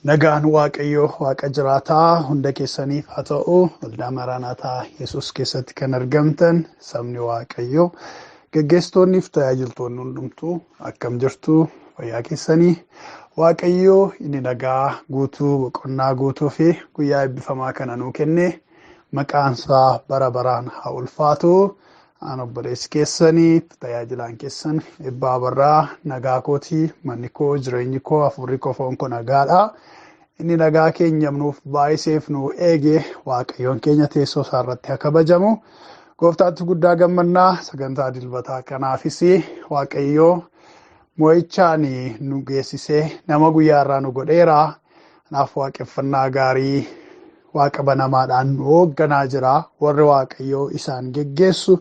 Nagaan Waaqayyoo Waaqa jiraataa hunda keessaniif haa ta'u. Waldaa Maraanaataa Yesuus keessatti kan argamtan sabni Waaqayyoo geggeessitoonnii fi tajaajiltoonni hundumtuu akkam jirtu? Fayyaa keessanii? Waaqayyoo inni nagaa guutuu, boqonnaa guutuu fi guyyaa eebbifamaa kana nuu kenne maqaan isaa bara baraan haa ulfaatu. Aan obboleessi keessanii tajaajilaan keessan Eebbaa Abarraa nagaa kootii, manni koo, jireenyi koo, hafuurri koo, foon koo nagaadha. Inni nagaa keenya nuuf baay'iseef nu eege Waaqayyoon keenya teessoo isaa irratti haa kabajamu. Gooftaatti guddaa gammannaa sagantaa dilbataa kanaafis Waaqayyoo mo'ichaan nu geessisee nama guyyaa irraa nu godheera. Kanaaf waaqeffannaa gaarii Waaqa banamaadhaan nu hoogganaa jira. Warri Waaqayyoo isaan geggeessu,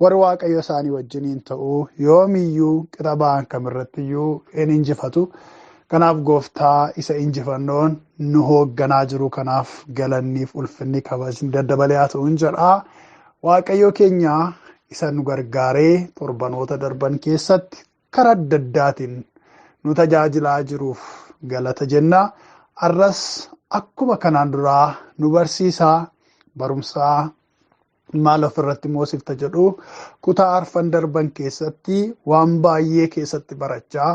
warri Waaqayyo isaanii wajjiniin ta'u yoomiyyuu qixa ba'an kamirrattiyyuu hin injifatu. Kanaaf gooftaa isa injifannoon nu hoogganaa jiru kanaaf galanniif ulfinni kabajni daddabalee haa ta'u hin jedha. Waaqayyo keenya isa nu gargaaree torbanoota darban keessatti karaa adda addaatiin nu tajaajilaa jiruuf galata jenna. Arras akkuma kanaan duraa nu barsiisaa barumsaa maal ofirratti moosifta jedhu kutaa arfan darban keessatti waan baay'ee keessatti barachaa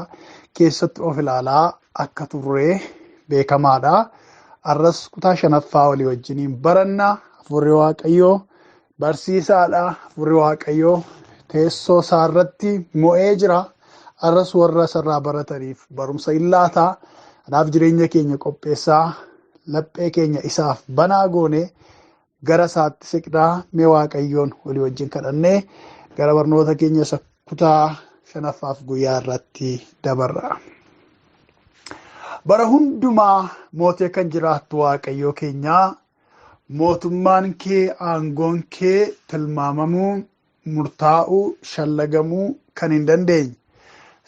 keessatti of ilaalaa akka turre beekamaadha. Arras kutaa shanaffaa walii wajjiniin baranna. Hafuurri Waaqayyoo barsiisaadha. Hafuurri Waaqayyoo teessoo isaa irratti mo'ee jira. Arras warra isarraa barataniif barumsa hin laata. Kanaaf jireenya keenya qopheessaa, laphee keenya isaaf banaa goone gara isaatti siqnaa. Mee Waaqayyoon walii wajjin kadhannee gara barnoota keenya isa kutaa shanaffaaf guyyaa irratti dabarra. Bara hundumaa mootee kan jiraattu Waaqayyoo keenyaa, mootummaan kee, aangoon kee tilmaamamuu, murtaa'uu, shallagamuu kan hin dandeenye,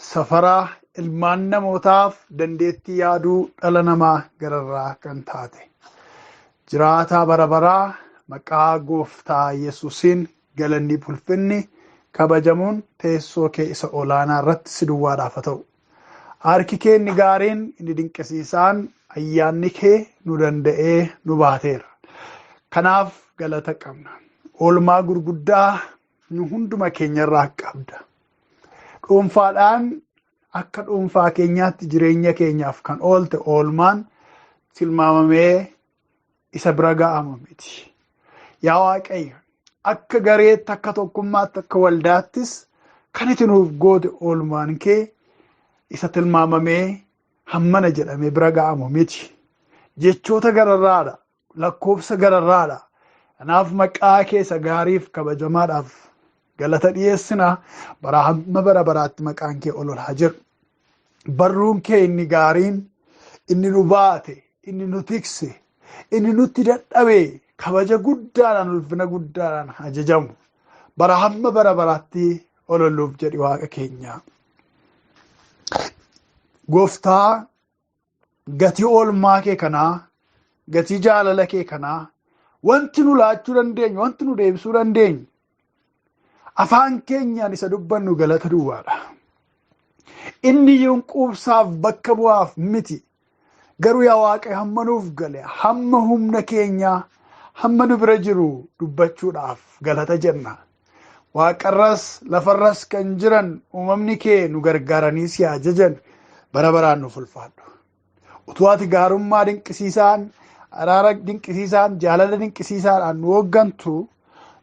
safara ilmaan namootaaf dandeettii yaaduu dhala namaa gararraa kan taate, jiraataa bara baraa, maqaa gooftaa Yesuusiin galanni, ulfinni, kabajamuun teessoo kee isa olaanaa irratti si duwwaadhaaf haa ta'u. Harki kee inni gaariin, inni dinqisiisaan, ayyaanni kee nu danda'ee nu baateera. Kanaaf galata qabna. Oolmaa gurguddaa nu hunduma keenyarraa qabda. Dhuunfaadhaan akka dhuunfaa keenyaatti jireenya keenyaaf kan oolte oolmaan tilmaamamee isa bira ga'amu miti. Yaa Waaqayyo, akka gareetti, akka tokkummaatti, akka waldaattis kan itti nuuf goote oolmaan kee isa tilmaamamee hammana jedhamee bira ga'amu miti. Jechoota gararraadha, lakkoofsa gararraadha. Kanaaf maqaa kee isa gaariif kabajamaadhaaf galata dhiyeessina. Bara hamma bara baraatti maqaan kee ol ol haa jiru. Barruun kee inni gaariin, inni nu baate, inni nu tikse, inni nutti dadhabe kabaja guddaadhaan, ulfina guddaadhaan ajajamu. Bara hamma bara baraatti ol oluuf jedhi Waaqa keenya. Gooftaa, gatii oolmaa kee kanaa, gatii jaalala kee kanaa, wanti nu laachuu dandeenyu, wanti nu deebisuu dandeenyu, afaan keenyaan isa dubbannu galata duwwaadha. Inni iyyuu quubsaaf bakka bu'aaf miti. Garuu yaa Waaqayyo, hamma nuuf gale, hamma humna keenyaa, hamma nu bira jiru dubbachuudhaaf galata jenna. Waaqarras lafarras kan jiran uumamni kee nu gargaaranii si ajajan, bara baraan nuuf ulfaadhu. Utuu ati gaarummaa dinqisiisaan, araara dinqisiisaan, jaalala dinqisiisaadhaan nu hooggantu,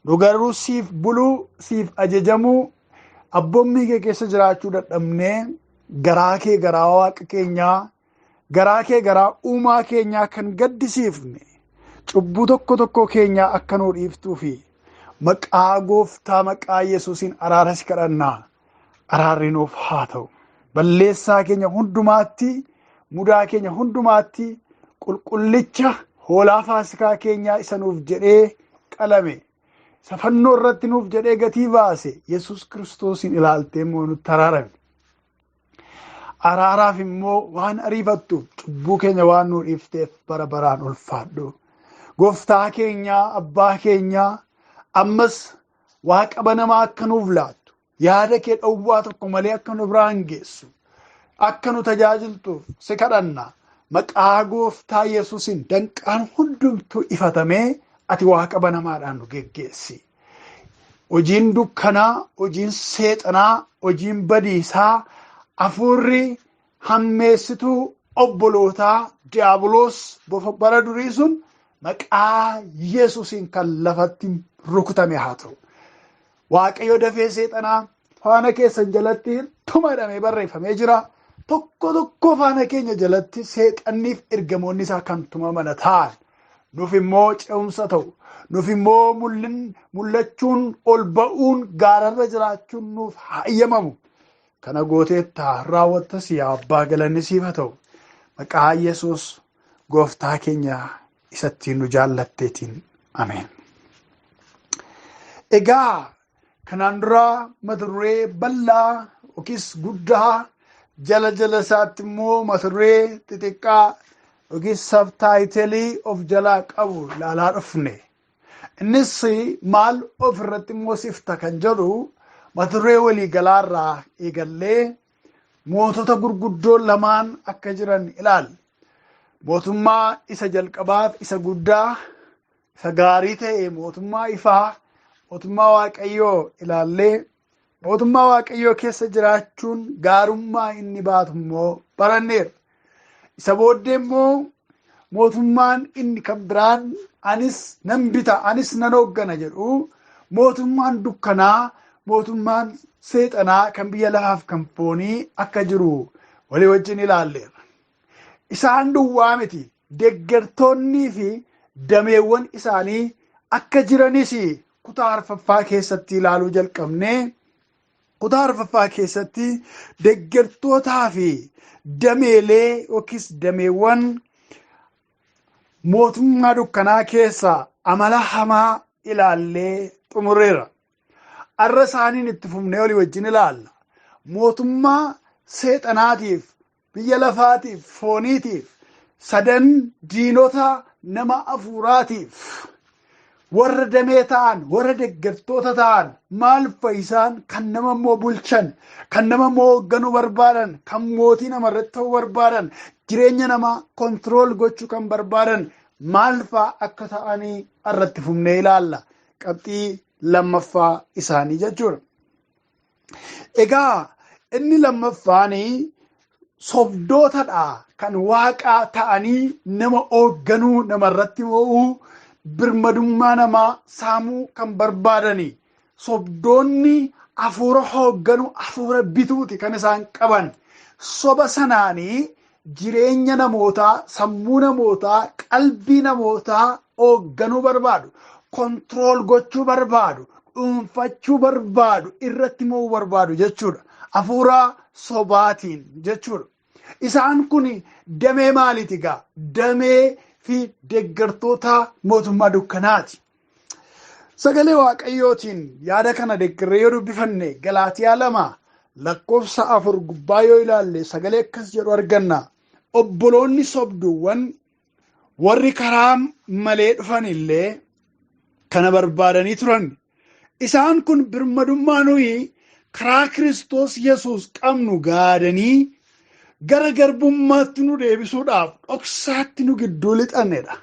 nu garuu siif buluu, siif ajajamuu, abboommii kee keessa jiraachuu dadhabnee garaa kee, garaa Waaqa keenyaa, garaa kee, garaa uumaa keenyaa kan gaddisiifne, cubbuu tokko tokko keenyaa akka nuu dhiiftuu fi maqaa Gooftaa, maqaa Yesuusiin araara si kadhannaa. Araarri nuuf haa ta'u. Balleessaa keenya hundumaatti, mudaa keenya hundumaatti, qulqullicha hoolaa faasikaa keenyaa isa nuuf jedhee qalame, isa fannoo irratti nuuf jedhee gatii baase Yesuus Kiristoosiin ilaaltee immoo nutti araarame. Araaraaf immoo waan ariifattuuf, cubbuu keenya waan nuu dhiifteef bara baraan ulfaadhu. Gooftaa keenyaa, abbaa keenyaa, ammas Waaqa banamaa akka nuuf laattu, yaada kee dhowwaa tokko malee akka nu biraan geessu, akka nu tajaajiltuuf si kadhanna. Maqaa Gooftaa Yesuusiin danqaan hundumtuu ifatamee ati Waaqa banamaadhaan nu geggeessi. Hojiin dukkanaa, hojiin seexanaa, hojiin badiisaa, hafuurri hammeessituu obbolootaa Diyaabiloos bofa bara durii sun maqaa Yesuusiin kan lafatti rukutame haa ta'u. Waaqayyo dafee seexanaa faana keessan jalatti tuma jedhamee barreeffamee jira. Tokko tokko faana keenya jalatti seexanniif ergamoonni isaa kan tumaman ta'an. Nuuf immoo ce'umsa ta'u. Nuuf immoo mul'achuun, ol ba'uun, gaararra jiraachuun nuuf hayyamamu. Kana gooteettaa, raawwattas, yaa abbaa, galanni siif haa ta'u. Maqaa Yesuus Gooftaa keenya isattiin nu jaallatteetiin. Ameen. Egaa kanaan dura mata duree bal'aa yookiis guddaa, jala jala isaatti immoo mata duree xixiqqaa yookiis subtitle of jalaa qabu ilaalaa dhufne. Innis maal of irratti immoo sifta kan jedhu mata duree waliigalaarraa eegallee mootota gurguddoo lamaan akka jiran ilaalla. Mootummaa isa jalqabaaf isa guddaa, isa gaarii ta'e, mootummaa ifaa, mootummaa Waaqayyoo ilaallee, mootummaa Waaqayyoo keessa jiraachuun gaarummaa inni baatu immoo baranneera. Isa booddee immoo mootummaan inni kan biraan anis nan bita, anis nan hooggana jedhu, mootummaan dukkanaa, mootummaan seexanaa kan biyya lafaaf kan foonii akka jiru walii wajjin ilaalleerra. Isaan duwwaa miti, deeggartoonnii fi dameewwan isaanii akka jiranis kutaa arfaffaa keessatti ilaaluu jalqabnee, kutaa arfaffaa keessatti deeggartootaa fi dameelee yookiis dameewwan mootummaa dukkanaa keessaa amala hamaa ilaallee xumurreerra. Arra isaaniin itti fufnee walii wajjin ilaalla. Mootummaa seexanaatiif, biyya lafaatiif, fooniitiif, sadan diinota nama hafuuraatiif warra damee ta'an, warra deeggartoota ta'an maal fa'isaan, kan nama immoo bulchan, kan nama immoo hoogganuu barbaadan, kan mootii namarratti ta'uu barbaadan, jireenya namaa control gochuu kan barbaadan maal fa'a akka ta'anii irratti fufnee ilaalla. Qabxii lammaffaa isaanii jechuudha. Egaa inni lammaffaanii sobdootadha kan waaqaa ta'anii nama hoogganuu, namarratti mo'uu, birmadummaa namaa saamuu kan barbaadani. Sobdoonni hafuura hoogganuu, hafuura bituuti kan isaan qaban. Soba sanaanii jireenya namootaa, sammuu namootaa, qalbii namootaa hoogganuu barbaadu. Control gochuu barbaadu, dhuunfachuu barbaadu, irratti mo'uu barbaadu jechuudha. Hafuura sobaatiin jechuudha. Isaan kun damee maaliiti egaa? Damee fi deeggartoota mootummaa dukkanaati. Sagalee Waaqayyootiin yaada kana deeggarree yoo dubbifanne Galaatiyaa 2 lakkoofsa 4 gubbaa yoo ilaalle sagalee akkas jedhu arganna. Obboloonni sobduuwwan warri karaa malee dhufan illee kana barbaadanii turan. Isaan kun birmadummaa nuyi karaa Kiristoos Yesuus qabnu gaadanii gara garbummaatti nu deebisuudhaaf dhoksaatti nu gidduu lixanidha.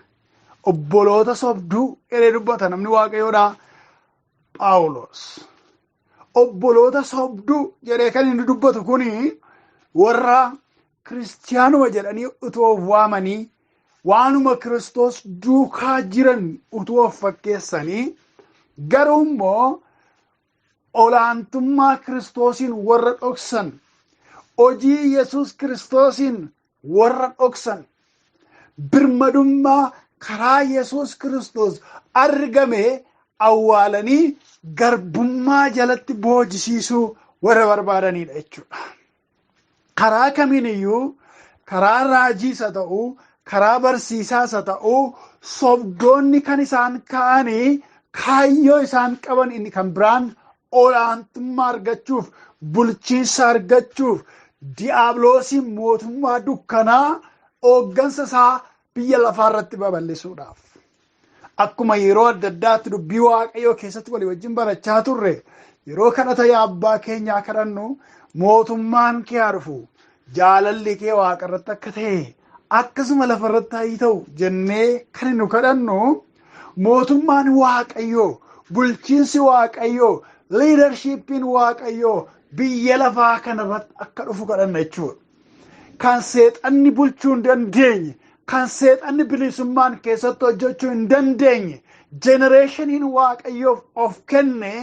Obboloota sobduu jedhee dubbata namni Waaqayyoodha Phaawulos. Obboloota sobduu jedhee kan inni dubbatu kuni warra kiristiyaanuma jedhanii utuu of waamanii waanuma Kiristoos duukaa jiran utuu of fakkeessanii garuu immoo olaantummaa Kiristoosiin warra dhoksan, hojii Yesuus Kiristoosiin warra dhoksan, birmadummaa karaa Yesuus Kiristoos argame awwaalanii garbummaa jalatti boojisiisuu warra barbaadanidha jechuudha. Karaa kamiin iyyuu, karaa raajiis haa ta'u, karaa barsiisaas haa ta'u, sobdoonni kan isaan ka'anii kaayyoo isaan qaban inni kan biraan olaantummaa argachuuf, bulchiinsa argachuuf, diiyaabiloosiin mootummaa dukkanaa hooggansa isaa biyya lafaa irratti babal'isuudhaaf. Akkuma yeroo adda addaatti dubbii Waaqayyoo keessatti walii wajjin barachaa turre, yeroo kadhata yaa abbaa keenyaa kadhannu mootummaan kee haa dhufu, jaalalli kee waaqa irratti akka ta'e akkasuma lafa irratti haa ta'u jennee kan nu kadhannu mootummaan Waaqayyoo, bulchiinsi Waaqayyoo, liidarshiippiin Waaqayyoo biyya lafaa kanarratti akka dhufu kadhanna jechuudha. Kan seexanni bulchuu hin dandeenye, kan seexanni bilisummaan keessatti hojjechuu hin dandeenye, jenereeshiniin Waaqayyoof of kenne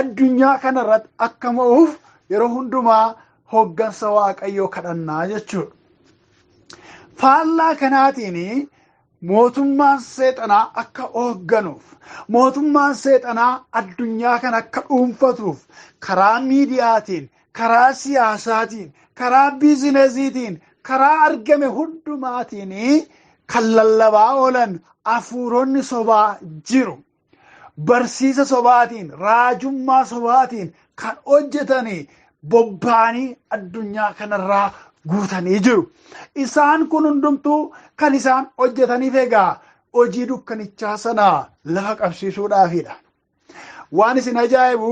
addunyaa kanarratti akka mo'uuf yeroo hundumaa hooggansa Waaqayyoo kadhannaa jechuudha. Faallaa kanaatiin mootummaan seexanaa akka hoogganuuf, mootummaan seexanaa addunyaa kana akka dhuunfatuuf karaa miidiyaatiin, karaa siyaasaatiin, karaa biizinesiitiin, karaa argame hundumaatiin kan lallabaa oolan hafuuronni sobaa jiru. Barsiisa sobaatiin, raajummaa sobaatiin kan hojjetanii bobba'anii addunyaa kanarraa guutanii jiru. Isaan kun hundumtuu kan isaan hojjetaniif egaa hojii dukkanichaa sana lafa qabsiisuudhaafidha. Waan isin ajaa'ibu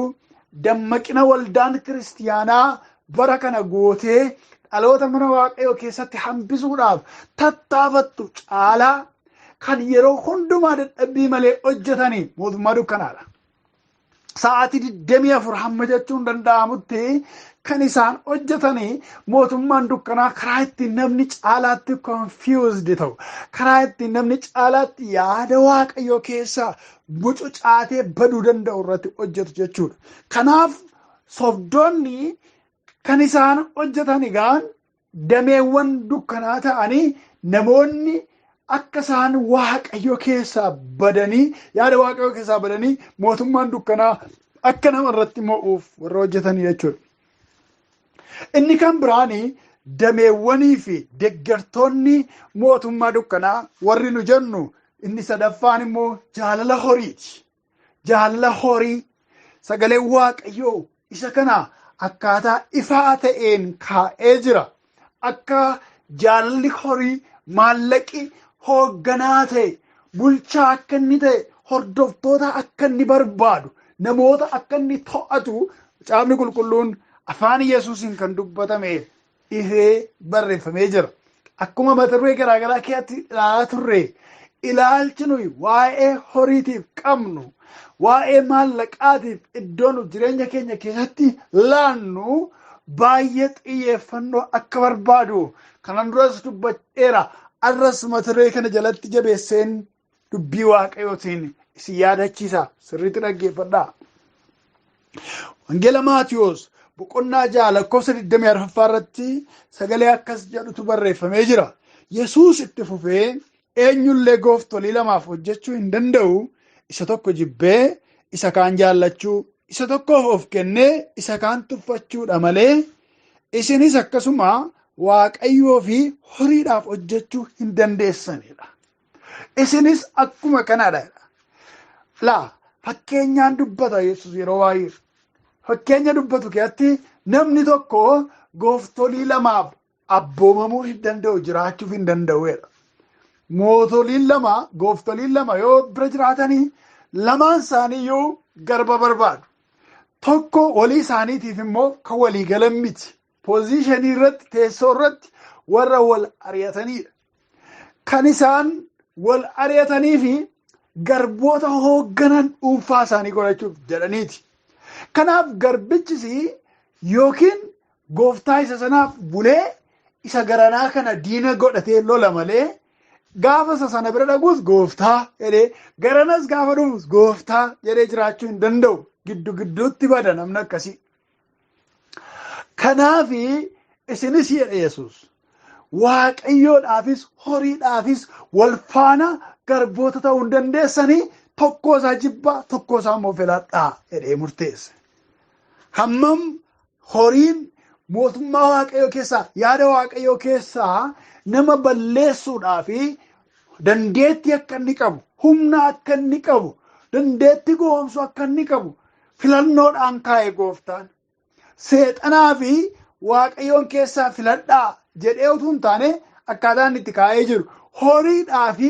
dammaqina waldaan kiristiyaanaa bara kana gootee dhaloota mana Waaqayyoo keessatti hambisuudhaaf tattaafattu caalaa kan yeroo hundumaa dadhabbii malee hojjetanii mootummaa dukkanaadha. Sa'aatii 24 hamma jechuun danda'amutti kan isaan hojjetanii mootummaan dukkanaa karaa ittiin namni caalaatti confused ta'u, karaa ittiin namni caalaatti yaada Waaqayyoo keessaa mucucaatee baduu danda'u irratti hojjetu jechuudha. Kanaaf sobdoonni kan isaan hojjetan egaa dameewwan dukkanaa ta'anii namoonni akka isaan Waaqayyo keessaa badanii, yaada Waaqayyo keessaa badanii mootummaan dukkanaa akka nama irratti mo'uuf warra hojjetanii jechuudha. Inni kan biraanii dameewwanii fi deeggartoonni mootummaa dukkanaa warri nu jennu inni sadaffaan immoo jaalala horiiti. Jaalala horii sagalee Waaqayyoo isa kana akkaataa ifaa ta'een kaa'ee jira. Akka jaalalli horii maallaqi hoogganaa ta'e, bulchaa akka inni ta'e, hordoftoota akka inni barbaadu, namoota akka inni to'atu Macaafni Qulqulluun afaan Yesuusiin kan dubbatame ifee barreeffamee jira. Akkuma mata duree garaagaraa keessatti ilaalaa turre, ilaalchi nuyi waa'ee horiitiif qabnu, Waa'ee maallaqaatiif iddoo nu jireenya keenya keessatti laannu baay'ee xiyyeeffannoo akka barbaadu kanan duras dubbadheera. Arras mata duree kana jalatti jabeesseen dubbii Waaqayyootiin isin yaadachiisa. Sirriitti dhaggeeffadhaa. Wangeela Maatiyoos boqonnaa 6 lakkoofsa 24 irratti sagalee akkas jedhutu barreeffamee jira. Yesuus itti fufee, eenyullee gooftolii lamaaf hojjechuu hin danda'u, isa tokko jibbee isa kaan jaallachuu, isa tokkoof of kennee isa kaan tuffachuudha malee, isinis akkasuma Waaqayyoo fi horiidhaaf hojjechuu hin dandeessanidha. Isinis akkuma kanadha. Laa, fakkeenyaan dubbata Yesuus yeroo baay'ee. Fakkeenya dubbatu keessatti namni tokko gooftolii lamaaf abboomamuu hin danda'u, jiraachuuf hin danda'uudha. Mootoliin lama, gooftoliin lama yoo bira jiraatanii, lamaan isaaniiyyuu garba barbaadu. Tokko walii isaaniitiif immoo kan walii galan miti. Poozishinii irratti, teessoo irratti warra wal ari'atanidha. Kan isaan wal ari'atanii fi garboota hoogganan dhuunfaa isaanii godhachuuf jedhaniiti. Kanaaf garbichis yookiin gooftaa isa sanaaf bulee isa garanaa kana diina godhatee lola malee, gaafa isa sana bira dhaquus gooftaa jedhee, garanas gaafa dhufus gooftaa jedhee jiraachuu hin danda'u. Giddu gidduutti bada namni akkasii. Kanaaf isinis, jedhe Yesuus, Waaqayyoodhaafis horiidhaafis wal faana garboota ta'uu hin dandeessanii, tokkoo isaa jibbaa, tokkoo isaa immoo filadhaa jedhee murteesse. Hammam horiin mootummaa Waaqayyoo keessaa, yaada Waaqayyoo keessaa nama balleessuudhaa fi dandeettii akka inni qabu, humna akka inni qabu, dandeettii goomsuu akka inni qabu filannoodhaan kaa'e gooftaan. Seexanaa fi Waaqayyoon keessaa filadhaa jedhee utuu hin taane, akkaataa inni itti kaa'ee jiru horiidhaa fi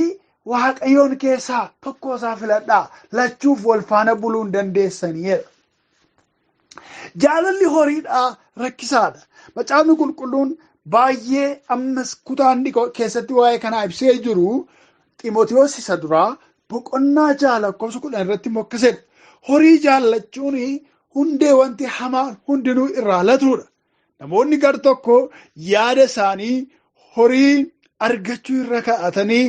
Waaqayyoon keessaa tokko isaa filadhaa, lachuuf wal faana buluu hin dandeessaniidha. Jaalalli horiidhaa rakkisaadha. Macaafni Qulqulluun baay'ee ammas kutaan keessatti waa'ee kanaa ibsee jiru Ximotiyoos isa duraa boqonnaa 6 lakkoofsa 10 irratti immoo akkas jedha. Horii jaallachuun hundee wanti hamaan hundinuu irraa latuudha. Namoonni gar tokko yaada isaanii horii argachuu irra kaa'atanii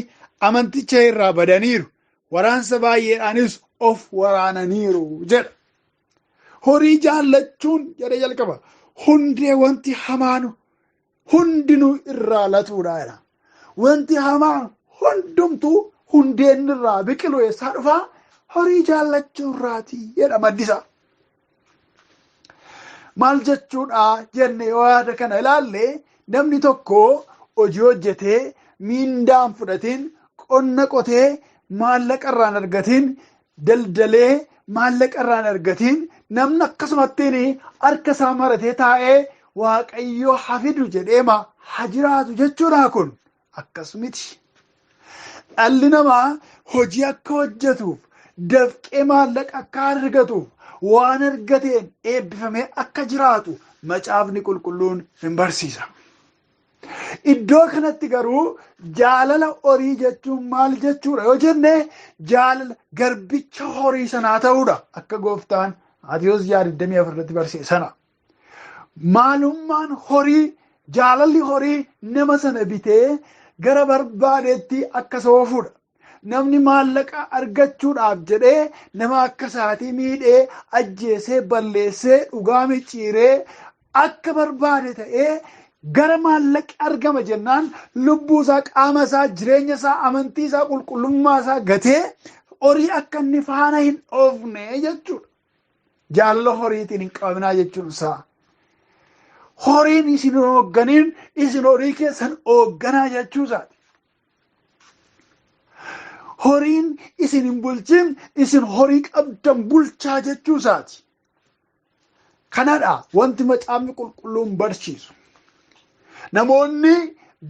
amanticha irraa badaniiru. Waraansa baay'eedhaanis of waraananiiru jedha. Horii jaallachuun, jedhee jalqaba, hundee wanti hamaan hundinuu irraa latuudha jedha. Wanti hamaan hundumtuu hundeen irraa biqilu eessaa dhufaa? Horii jaallachuu irraati jedha maddisa. Maal jechuudha jenne yoo yaada kana ilaalle, namni tokko hojii hojjetee miindaan fudhatiin, qonna qotee maallaqa irraan argatiin, daldalee maallaqa irraan argatiin, namni akkasumattiin harka isaa maratee taa'ee Waaqayyoo hafidu jedheema ha jiraatu jechuudha, kun akkas miti. Dhalli namaa hojii akka hojjetuuf, dafqee maallaqa akka argatuuf, waan argateen eebbifamee akka jiraatu Macaafni Qulqulluun hin barsiisa. Iddoo kanatti garuu jaalala horii jechuun maal jechuudha yoo jenne, jaalala garbicha horii sanaa ta'uudha, akka gooftaan Maatiyuus 6:24 irratti barsiise sana. Maalummaan horii, jaalalli horii nama sana bitee gara barbaadetti akka soofuudha. Namni maallaqa argachuudhaaf jedhee nama akka isaatii miidhee, ajjeesee, balleessee, dhugaa micciiree, akka barbaade ta'ee, gara maallaqi argama jennaan lubbuu isaa, qaama isaa, jireenya isaa, amantii isaa, qulqullummaa isaa gatee horii akka inni faana hin dhoofne jechuudha. Jaalala horiitiin hin qabaminaa jechuun isaa. Horiin isin hin hoogganiin, isin horii keessan hoogganaa jechuu isaati. Horiin isin hin bulchin, isin horii qabdan bulchaa jechuu isaati. Kanadha wanti Macaafni Qulqulluun barsiisu. Namoonni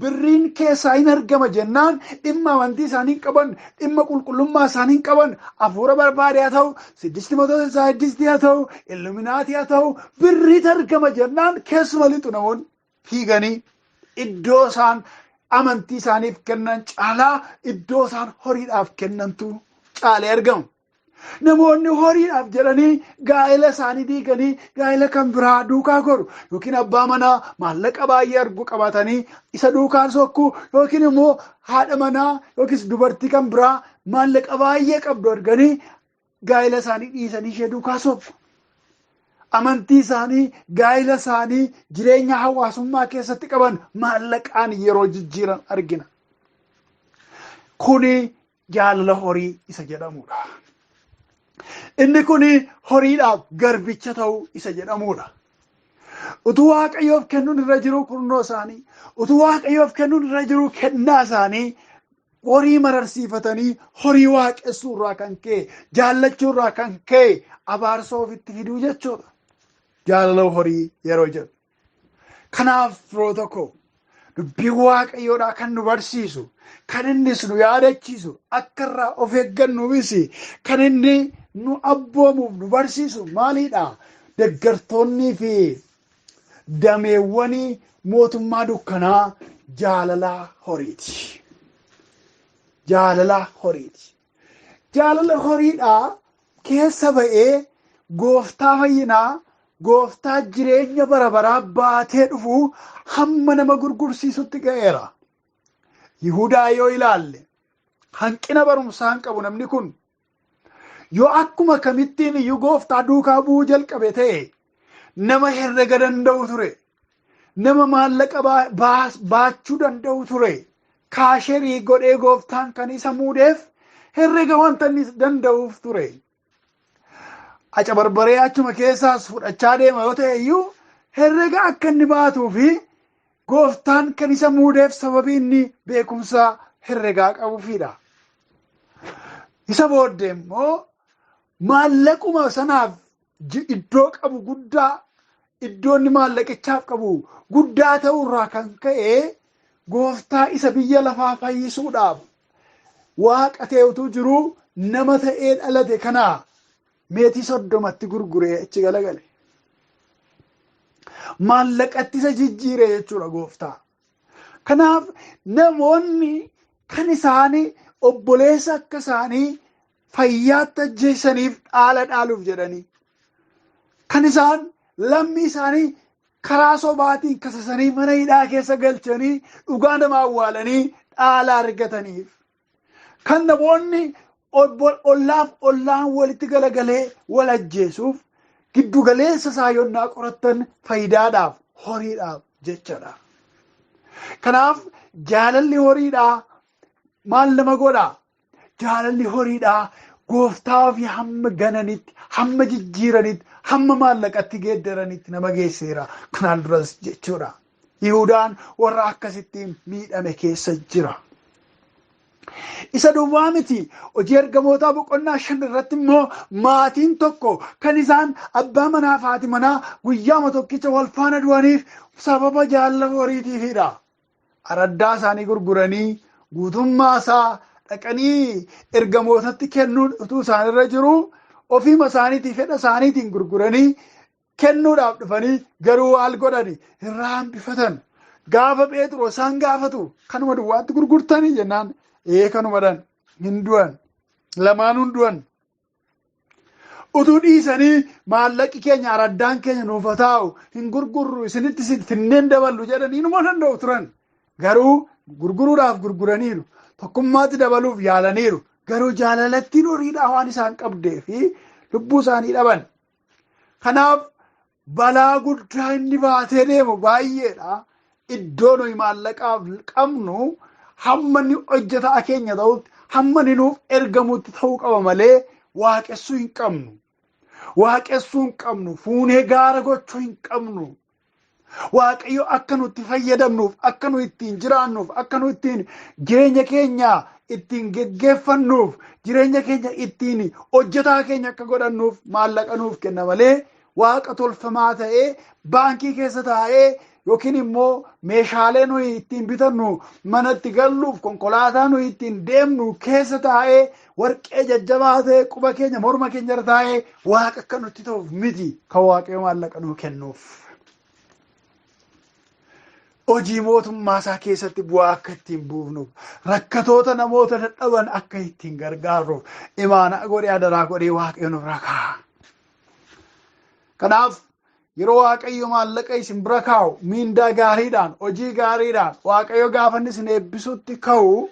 birriin keessaa hin argama jennaan dhimma amantii isaanii hin qaban, dhimma qulqullummaa isaanii hin qaban, hafuura barbaade haa ta'u, siddisti matoota saayidistii haa ta'u, illuminaatii haa ta'u, birriitu argama jennaan keessuma lixu namoonni fiiganii. Iddoo isaan amantii isaaniif kennan caalaa iddoo isaan horiidhaaf kennantu caalee argama. Namoonni horiidhaaf jedhanii gaa'ela isaanii diiganii gaa'ela kan biraa duukaa goru yookiin abbaa manaa maallaqa baay'ee argu qabatanii isa duukaan sokkuu yookiin immoo haadha manaa yookiis dubartii kan biraa maallaqa baay'ee qabdu arganii gaa'ela isaanii dhiisanii ishee duukaa sokku. Amantii isaanii, gaa'ela isaanii, jireenya hawaasummaa keessatti qaban maallaqaan yeroo jijjiiran argina. Kuni jaalala horii isa jedhamudha. Inni kuni horiidhaaf garbicha ta'uu isa jedhamudha. Utuu Waaqayyoof kennuun irra jiru kurnoo isaanii, utuu Waaqayyoof kennuun irra jiru kennaa isaanii horii mararsiifatanii horii waaqessuu irraa kan ka'e, jaallachuu irraa kan ka'e abaarsa ofitti fiduu jechuudha. Jaalala horii yeroo jedhu. Kanaaf firoota koo, dubbiin Waaqayyoodhaa kan nu barsiisu, kan innis nu yaadachiisu, akka irraa of eeggannuufis kan inni nu abboomuuf nu barsiisu maalidha? Deeggartoonnii fi dameewwanii mootummaa dukkanaa jaalala horiiti. Jaalala horiiti. Jaalala horiidhaa keessa ba'ee gooftaa fayyinaa, gooftaa jireenya bara baraa baatee dhufu hamma nama gurgursiisutti ga'eera. Yihudaa yoo ilaalle hanqina barumsaa hin qabu namni kun. Yoo akkuma kamittiin iyyuu gooftaa duukaa bu'uu jalqabe ta'e nama herrega danda'u ture. Nama maallaqa baachuu danda'u ture. Kaasherii godhee gooftaan kan isa muudeef herrega wanta inni danda'uuf ture. Acabarbaree achuma keessaas fudhachaa deema yoo ta'e iyyuu herrega akka inni baatuu fi gooftaan kan isa muudeef sababii inni beekumsa herregaa qabuufidha. Isa booddee immoo maallaquma sanaaf iddoo qabu guddaa, iddoo inni maallaqichaaf qabu guddaa ta'uurraa kan ka'e gooftaa isa biyya lafaa fayyisuudhaaf waaqa ta'e utuu jiruu nama ta'ee dhalate kana meetii 30tti gurguree achi galagale. Maallaqatti isa jijjiire jechuudha gooftaa. Kanaaf namoonni kan isaanii obboleessa akka isaanii fayyaatti ajjeesaniif dhaala dhaaluuf jedhanii, kan isaan lammii isaanii karaa sobaatiin kasasanii mana hidhaa keessa galchanii dhugaa nama awwaalanii dhaala argataniif, kan namoonni ollaaf ollaan walitti galagalee wal ajjeesuuf giddugaleessa isaa yonnaa qorattan faayidaadhaaf horiidhaaf jechaadha. Kanaaf jaalalli horiidhaa maal nama godhaa? Jaalalli horiidhaa gooftaa ofii hamma gananitti, hamma jijjiiranitti, hamma maallaqatti geeddaranitti nama geesseera. Kanaan duras jechuudha. Yihudaan warra akkasittiin miidhame keessa jira. Isa duwwaa miti. Hojii ergamootaa boqonnaa 5 irratti immoo maatiin tokko kan isaan abbaa manaa fi haati manaa guyyaama tokkicha wal faana du'aniif sababa jaalala horiitiifidha. Araddaa isaanii gurguranii guutummaa isaa dhaqanii ergamootatti kennuun utuu isaanirra jiru ofiima isaaniitii fedha isaaniitiin gurguranii kennuudhaaf dhufanii garuu waal godhani irraa hambifatan. Gaafa Pheexroos isaan gaafatu kanuma duwwaatti gurgurtanii jennaan ee kanumadhaan hin du'an, lamaanuu hin du'an. Utuu dhiisanii maallaqi keenya araddaan keenya nuuf haa taa'u hin gurgurru isinitti finneen daballu jedhanii inuma danda'u turan. Garuu gurguruudhaaf gurguraniiru, tokkummaatti dabaluuf yaalaniiru. Garuu jaalalattiin horiidhaa waan isaan qabdee fi lubbuu isaanii dhaban. Kanaaf balaa guddaa inni baatee deemu baay'eedha. Iddoo nuyi maallaqaaf qabnu hamma inni hojjetaa keenya ta'utti, hamma inni nuuf ergamutti ta'uu qaba malee waaqessuu hin qabnu. Waaqessuu hin qabnu, fuunee gaara gochuu hin qabnu. Waaqayyo akka nutti fayyadamnuuf, akka nu ittiin jiraannuuf, akka nu ittiin jireenya keenya ittiin geggeeffannuuf, jireenya keenya ittiin hojjetaa keenya akka godhannuuf maallaqa nuuf kenna malee waaqa tolfamaa ta'ee baankii keessa taa'ee yookiin immoo meeshaalee nuyi ittiin bitannu manatti galluuf konkolaataa nuyi ittiin deemnu keessa taa'ee warqee jajjabaa ta'e quba keenya morma keenya irra taa'ee waaqa akka nutti ta'uuf miti kan Waaqayyo maallaqa nuu kennuuf. Hojii mootummaa isaa keessatti bu'aa akka ittiin buufnuuf, rakkatoota namoota dadhaban akka ittiin gargaarruuf imaanaa godhee adaraa godhee Waaqayyo nu bira kaa'a. Kanaaf yeroo Waaqayyo maallaqa isin bira kaa'u miindaa gaariidhaan, hojii gaariidhaan Waaqayyo gaafa inni isin eebbisutti ka'u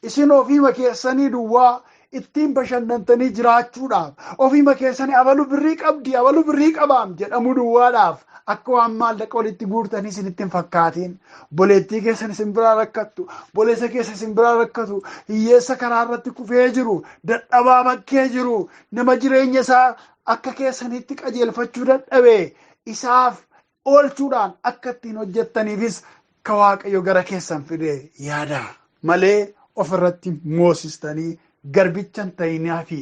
isin ofiima keessanii duwwaa ittiin bashannantanii jiraachuudhaaf, ofiima keessanii abalu birrii qabdi, abalu birrii qabaam jedhamu duwwaadhaaf akka waan maallaqa walitti guurtanii isinitti hin fakkaatiin. Boleettii keessan isin biraa rakkattu, boleessa keessa isin biraa rakkatu, hiyyeessa karaa irratti kufee jiru, dadhabaa bakkee jiru, nama jireenya isaa akka keessanitti qajeelfachuu dadhabe isaaf oolchuudhaan akka ittiin hojjettaniifis ka Waaqayyo gara keessan fide yaada malee ofirratti moosistanii garbicha hin ta'inaa fi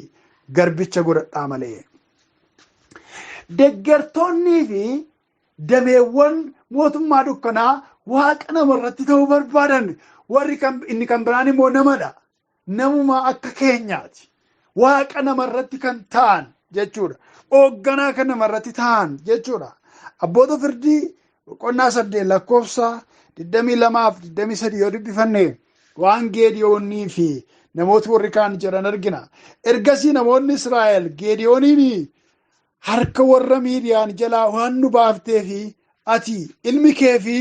garbicha godhadhaa malee. Deggertoonnii fi dameewwan mootummaa dukkanaa waaqa namarratti ta'uu barbaadan warri inni kan biraan immoo namadha. Namuma akka keenyaati. Waaqa namarratti kan ta'an jechuudha. Hoogganaa kan namarratti ta'an jechuudha. Abboota firdii boqonnaa 8 lakkoofsa 22 fi 23 yoo dubbifanne waan Geediyoonii fi namooti warri kaan jedhan argina. Ergasii namoonni Israa'el Geediyooniin harka warra Miidiyaan jalaa waan nu baaftee fi ati ilmi kee fi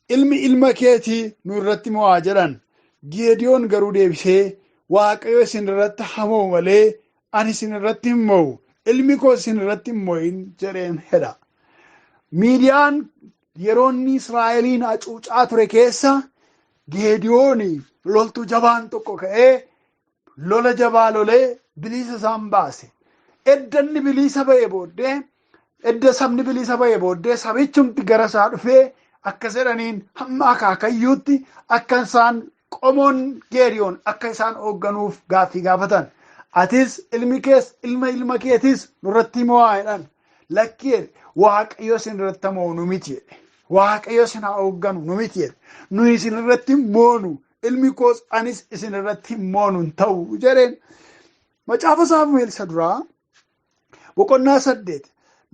ilmi ilma keetii nu irratti mo'aa jedhan. Geediyoon garuu deebisee Waaqayyo isin irratti haa mo'u malee ani isin irratti hin mo'u, ilmi koo isin irratti hin mo'in jedheen hedha. Miidiyaan yeroo inni Israa'eliin hacuucaa ture keessa Geediyoon loltuu jabaan tokko ka'ee lola jabaa lolee bilisa isaan baase. Edda inni bilisa ba'ee booddee, edda sabni bilisa ba'ee booddee sabichumti gara isaa dhufee akkas jedhaniin hamma akaakayyuutti akka isaan qomoon Geediyoon akka isaan hoogganuuf gaaffii gaafatan. Atis ilmi kees ilma ilma keetis nurratti mo'aa jedhan. Lakkee Waaqayyo isin irratti mo'u nu miti jedhe. Waaqayyo isin haa hoogganu nu miti jedhe. Nuyi isin irratti moonu, ilmi koos anis isin irratti moonu hin ta'u jedheen. Macaafa Saamu'eel isa duraa boqonnaa 8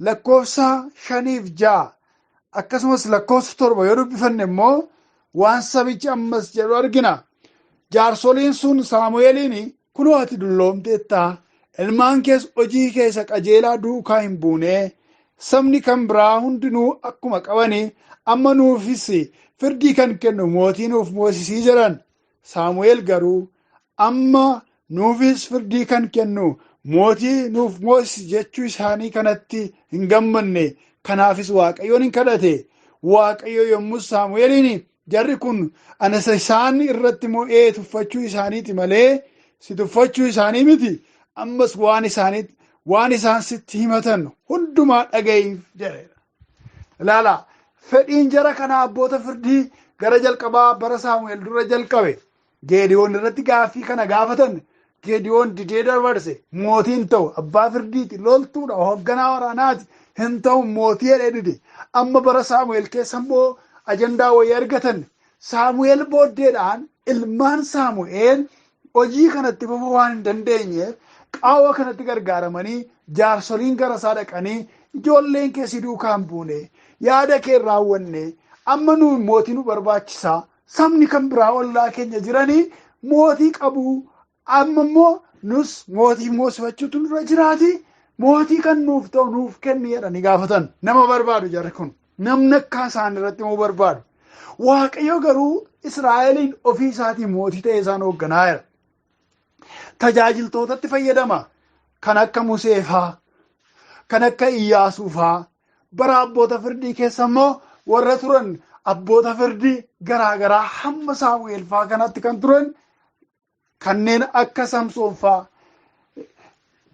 lakkoofsa 5 fi 6 akkasumas lakkoofsa 7 yoo dubbifanne immoo waan sabichi ammas jedhu argina. Jaarsoliin sun Saamu'eeliin kunoo ati dulloomteetta, ilmaan kees hojii keessa qajeelaa duukaa hin buune, sabni kan biraa hundinuu akkuma qabanii amma nuufis firdii kan kennu mootii nuuf moosisii jedhan. Saamu'eel garuu amma nuufis firdii kan kennu mootii nuuf moosisi jechuu isaanii kanatti hin gammanne. Kanaafis Waaqayyoon hin kadhate. Waaqayyo yommuu Saamu'eeliin jarri kun ana isaan irratti mo'ee tuffachuu isaaniiti malee si tuffachuu isaanii miti, ammas waan isaan sitti himatan hundumaa dhaga'iif jedheera. Ilaala, fedhiin jara kanaa abboota firdii gara jalqabaa bara Saamu'eel dura jalqabe. Geediyoon irratti gaaffii kana gaafatan. Geediyoon didee dabarse. Mootiin ta'u abbaa firdiiti, loltuudha, hoogganaa waraanaati, hin ta'u mootii jedhee dide. Amma bara Saamu'eel keessa immoo ajandaa wayii argatan. Saamu'eel booddeedhaan ilmaan Saamu'eel hojii kanatti fufuu waan hin dandeenyeef qaawwa kanatti gargaaramanii jaarsoliin gara isaa dhaqanii ijoolleen kee si duukaa hin buune, yaada kee hin raawwanne, amma nu mootii nu barbaachisaa, sabni kan biraa ollaa keenya jiranii mootii qabu, amma immoo nus mootii moosifachuutu nurra jiraati, mootii kan nuuf ta'u nuuf kenni jedhanii gaafatan. Nama barbaadu jarri kun, namni akka isaan irratti immoo barbaadu. Waaqayyo garuu Israa'eliin ofii isaatii mootii ta'e isaan hoogganaa jira. Tajaajiltootatti fayyadama. Kan akka Musee faa, kan akka Iyyaasuu faa, bara abboota firdii keessa immoo warra turan abboota firdii garaa garaa hamma Saamu'eel faa kanatti kan turan kanneen akka Samsoon faa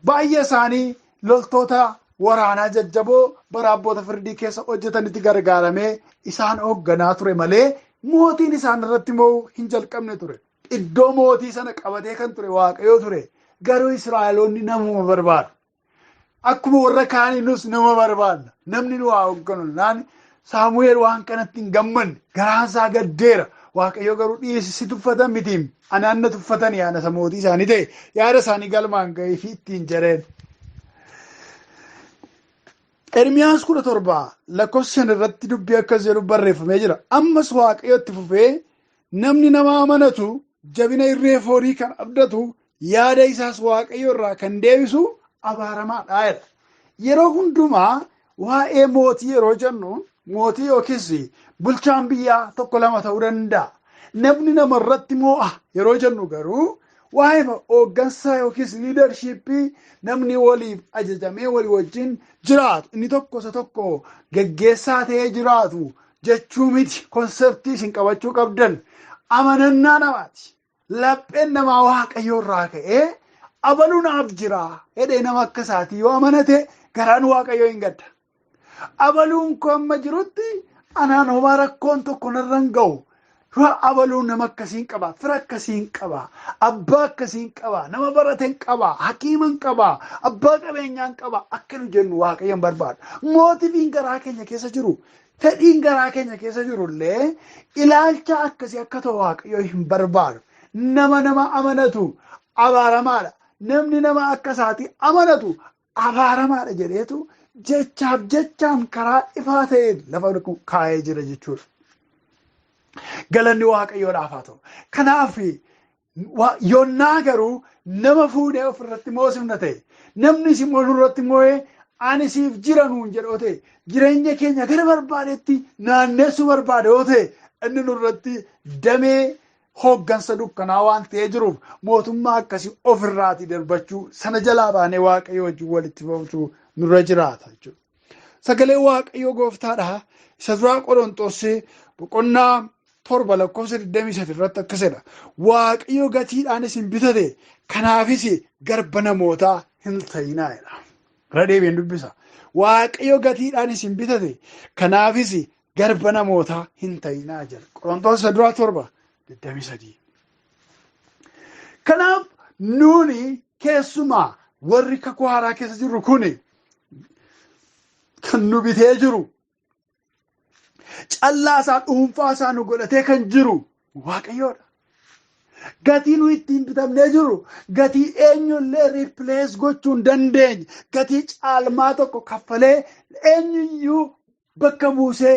baay'ee isaanii loltoota waraanaa jajjaboo bara abboota firdii keessa hojjetanitti gargaaramee isaan hoogganaa ture malee mootiin isaan irratti mo'uu hin jalqabne ture. Iddoo mootii sana qabatee kan ture Waaqayyo ture. Garuu Israa'eloonni namuma barbaadu. Akkuma warra kaanii nus nama barbaadna. Namni nu haa hoogganu. Naan Saamu'eel waan kanatti hin gammanne. Garaan isaa gaddeera. Waaqayyo garuu dhiisi si tuffatan mitiim. Anaan na tuffatan yaada isa mootii isaanii ta'e. Yaada isaanii galmaan ga'ee fi ittiin jedheen. Ermiyaas 17 lakkoofsa 5 irratti dubbii akkas jedhu barreeffamee jira. Ammas Waaqayyo itti fufee namni nama amanatu jabina irree foonii kan abdatu yaada isaas Waaqayyo irraa kan deebisu abaaramaadha jedha. Yeroo hundumaa waa'ee mootii yeroo jennu mootii yookiis bulchaan biyyaa tokko lama ta'uu danda'a. Namni namarratti moo'a yeroo jennu garuu waa'ee hooggansa yookiis liidarshiippii namni waliif ajajamee walii wajjin jiraatu inni tokko isa tokko geggeessaa ta'ee jiraatu jechuu miti. Konseptii isin qabachuu qabdan amanannaa namaati. Lapheen namaa Waaqayyo irraa ka'ee abaluu naaf jira jedhee nama akka isaatii yoo amanate garaan Waaqayyoo hin gadda. Abaluun koo amma jirutti anaan homaa rakkoon tokko narra hin ga'u. Abaluun nama akkasiin qaba, fira akkasiin qaba, abbaa akkasiin qaba, nama barateen qaba, hakiiman qaba, abbaa qabeenyaan qaba akka nu jennu Waaqayyoon barbaada. Mootiifiin garaa keenya keessa jiru, fedhiin garaa keenya keessa jiru illee ilaalcha akkasii akka ta'u Waaqayyo hin barbaadu. Nama nama amanatu abaaramaadha. Namni nama akka isaatii amanatu abaaramaadha jedheetu jechaaf jechaan karaa ifaa ta'een lafa kaa'ee jira jechuudha. Galanni Waaqayyoodhaaf haa ta'u. Kanaaf yoonnaa garuu nama fuudhee ofirratti moosifna ta'e, namnis immoo nurratti moo'ee ani siif jira nuun jedhoo ta'e, jireenya keenya gara barbaadetti naannessuu barbaade yoo ta'e, inni nurratti damee hooggansa dukkanaa waan ta'ee jiruuf mootummaa akkasii ofirraatii darbachuu sana jalaa baanee Waaqayyo wajjin walitti fufuu nurra jiraata jechuudha. Sagalee Waaqayyoo gooftaadha. Isa duraa Qorontos boqonnaa 7 lakkoofsa 23 irratti akkas jedha. Waaqayyo gatiidhaan isin bitate kanaafis garba namootaa hin ta'inaa jedha. Irra deebiin dubbisa. Waaqayyo gatiidhaan isin bitate kanaafis garba namootaa hin ta'inaa jedha. Qorontos isa duraa 7 23. Kanaaf nuuni keessumaa warri kakuu haaraa keessa jirru kuni kan nu bitee jiru callaa isaa dhuunfaa isaa nu godhatee kan jiru Waaqayyoodha. Gatii nu ittiin bitamnee jiru gatii eenyullee riippilees gochuu hin dandeenye, gatii caalmaa tokko kaffalee eenyuyyuu bakka buusee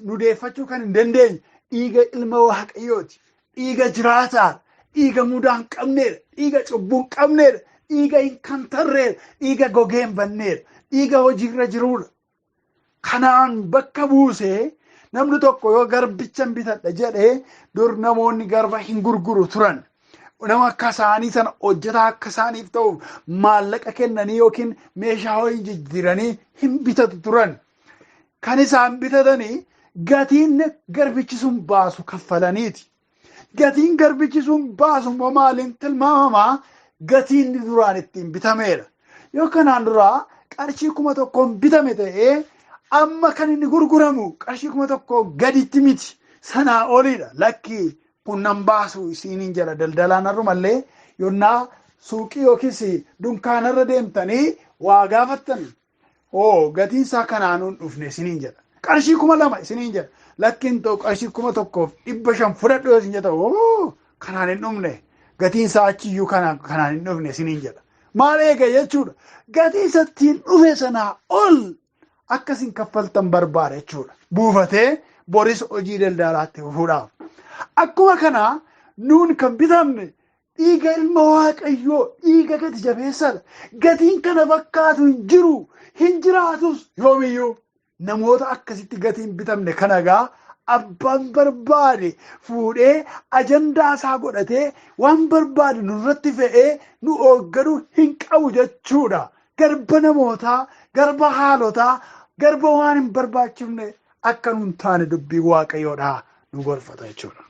nu deeffachuu kan hin dandeenye dhiiga ilma Waaqayyooti. Dhiiga jiraataa, dhiiga mudaa hin qabneedha, dhiiga cubbuu hin qabneedha, dhiiga hin kantarreedha, dhiiga gogee hin banneedha, dhiiga hojiirra jiruudha. Kanaan bakka buusee namni tokko yoo garbicha hin bitadha jedhee dur namoonni garba hin gurguru turan. Nama akka isaanii sana hojjetaa akka isaaniif ta'uuf maallaqa kennanii yookiin meeshaa hojii jijjiiranii hin bitatu turan. Kan isaan bitatanii gatiin garbichi sun baasu kaffalaniiti. Gatiin garbichi sun baasu immoo maaliin tilmaamamaa? Gatiin duraan ittiin bitameera. Yoo kanaan duraa qarshii 1000 bitame ta'ee amma kan inni gurguramu qarshii 1000 gaditti miti. Sanaa oliidha. Lakki kun nan baasu isiniin jedha daldalaan har'umallee yonnaa suuqii yookiis dunkaanarra deemtanii waa gaafattan. Oo gatiin isaa kanaan hin dhufne isiniin jedha. Qarshii 2000 isiniin jedha. Lakkiin ta'u qarshii 1500 fudhadhu yoo isin jedha. Oo kanaan hin dhufne. Gatiin isaa achiyyuu kanaan hin dhufne isiniin jedha. Maal eega jechuudha. Gatii isa ittiin dhufe sanaa ol akkasin kaffaltan barbaada jechuudha. Buufatee boris hojii daldalaatti fufuudhaaf. Akkuma kanaa nuun kan bitamne dhiiga ilma Waaqayyoo, dhiiga gati jabeessadha. Gatiin kana fakkaatu hin jiru, hin jiraatus yoomiyyuu. Namoota akkasitti gatiin bitamne kana egaa abbaan barbaade fuudhee ajandaa isaa godhatee waan barbaade nurratti fe'ee nu hoogganuu hin qabu jechuudha. Garba namootaa, garba haalotaa, garba waan hin barbaachifne akka nun taane dubbii Waaqayyoodhaa nu gorfata jechuudha.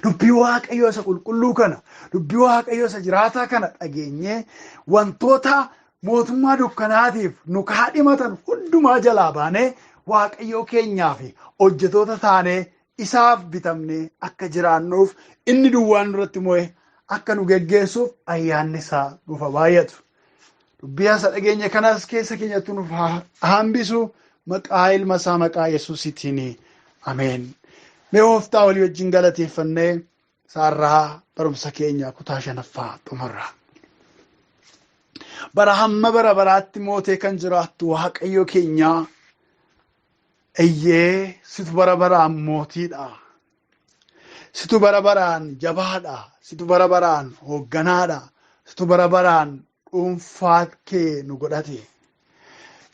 Dubbii Waaqayyoo isa qulqulluu kana, dubbii Waaqayyoo isa jiraataa kana dhageenyee wantoota mootummaa dukkanaatiif nu kaadhimatan hundumaa jalaa baanee Waaqayyoo keenyaa fi hojjetoota taanee isaaf bitamnee akka jiraannuuf inni duwwaan nurratti mo'ee akka nu geggeessuuf ayyaanni isaa nuuf haa baay'atu. Dubbii isa dhageenya kanas keessa keenyatti nuuf haa hambisu. Maqaa ilma isaa maqaa Yesuusiitiin ameen. Mee gooftaa walii wajjin galateeffannee isaarraa barumsa keenya kutaa 5ffaa xumurra. Bara hamma bara baraatti mootee kan jiraattu Waaqayyo keenyaa, eeyyee situ bara baraan mootiidha. Situ bara baraan jabaadha. Situ bara baraan hoogganaadha. Situ bara baraan dhuunfaa kee nu godhate.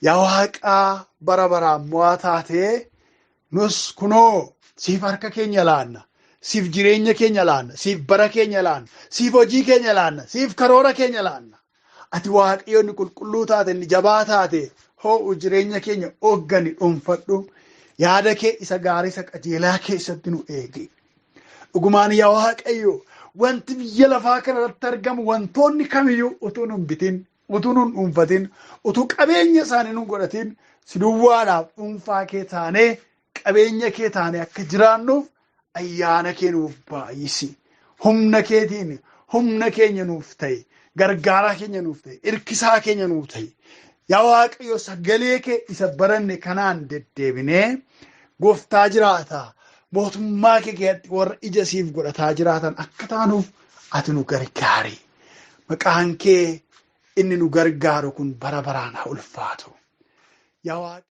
Yaa Waaqaa bara baraan mo'aa taatee nus kunoo siif harka keenya laanna. Siif jireenya keenya laanna. Siif bara keenya laanna. Siif hojii keenya laanna. Siif karoora keenya laanna. Ati Waaqayyo inni qulqulluu taate, inni jabaa taate, hoo'u jireenya keenya hooggani dhuunfadhu. Yaada kee isa gaarii isa qajeelaa keessatti nu eegi. Dhugumaan yaa Waaqayyo, wanti biyya lafaa kanarratti argamu wantoonni kamiyyuu utuu nun bitin, utuu nun dhuunfatin, utuu qabeenya isaanii nun godhatin, si duwwaadhaaf dhuunfaa kee taanee qabeenya kee taanee akka jiraannuuf ayyaana kee nuuf baay'isi. Humna keetiin humna keenya nuuf ta'i. Gargaaraa keenya nuuf ta'i. Hirkisaa keenya nuuf ta'i. Yaa Waaqayyo, sagalee kee isa baranne kanaan deddeebinee gooftaa jiraata. Mootummaa kee keessatti warra ija siif godhataa jiraatan akka taanuuf ati nu gargaari. Maqaan kee inni nu gargaaru kun bara baraan haa ulfaatu. Yaa Waaqa.